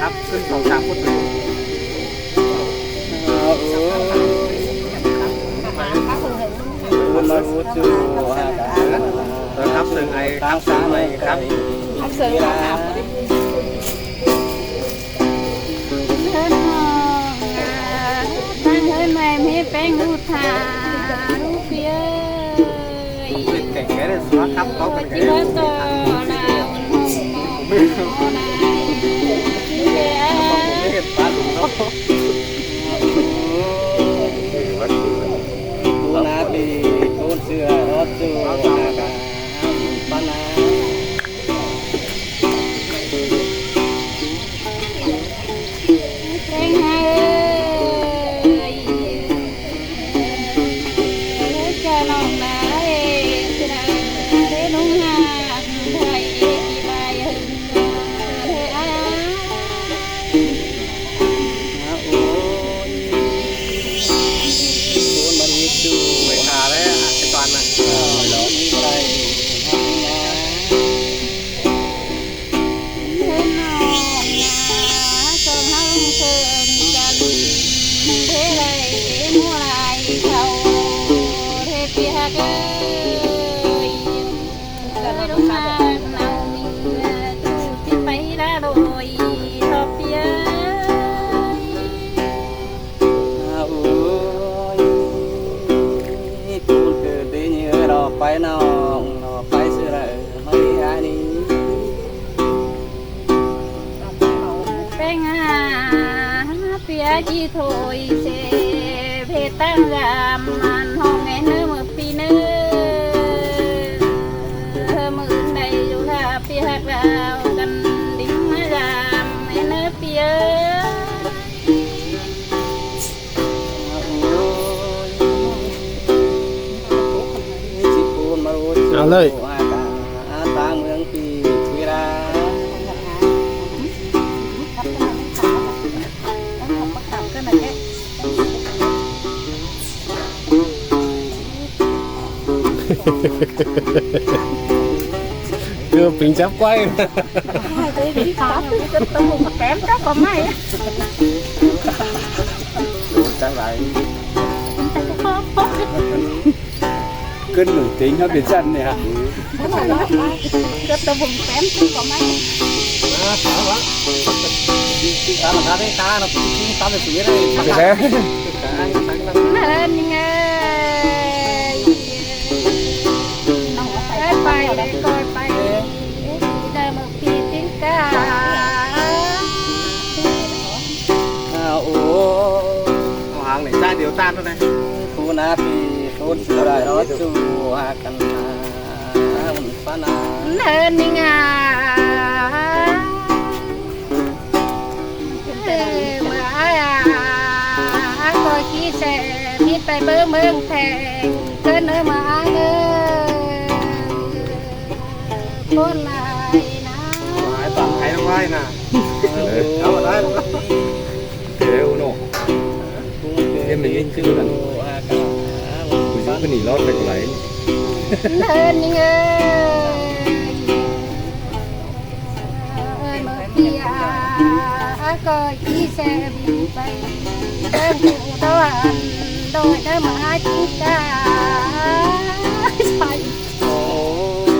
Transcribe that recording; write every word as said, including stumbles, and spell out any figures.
Cắp ꞌcứn song sam phút. Cắp sương ai, cắp sương ai, cắp. Cắp sương ai. Hớn hong, à, ꞌtáng hớn mai mế ꞌpéng ꞌlụk thả ꞌlụk phi ơi. Bên cạnh cái này xóa khắp có cái. Chỉ có to là ôn hồng mỏ này. Chính cái. Không có cái hiện phá đúng đó. Ôi, bắt đầu. Ôn á thì ôn sửa rót sửa. Pén ha ơi, Pía ꞌchí thôi ꞌchế, pé ꞌtáng dăm ꞌmắn ꞌhọng é ꞌnớ ꞌmự ꞌpi ꞌnớ. ꞌMự ứn đảy dú ꞌlạ ꞌpi ꞌhặc đao căn đính ꞌmá dăm é ꞌnớ ꞌpi ới. Au ꞌlới. ꞌCọ pính chắp quay. Cơn nổi tiếng nó bị dần này hả? Đấy. Ơi, pay đảy ꞌcoi pay. Đảy ꞌmự ꞌpi ꞌtếng cá. Ôi, áo hàng này chai điếu tan thôi này. Thu ná ꞌpi, thu ná ꞌpi, thu ná ꞌpi. Ơ, ꞌnị ꞌnga. Ơ, ꞌmự ải a, a ꞌcọ ꞌchí ꞌsớ ꞌmí pay báu ꞌmướng Theng, ꞌcọ ꞌnớ ꞌmự ải ơ. Khốn lai ꞌnớ. Ải tỏng ải ꞌnọng ải ꞌnớ. Ơ. Au ải. Thế ꞌnớ. Thế mình nên cứ làm. Cứ giữ cái nỉ lót phải của lại. Ơ, ꞌnị ơi. Ơi, ꞌmự ꞌpi a, a ꞌcọ ꞌchí ꞌsớ ꞌmí pay. Đảy ꞌhụ ꞌtọ ăn, đảy ꞌnớ ꞌmự ải ꞌtếng cá. Pay. Ôi.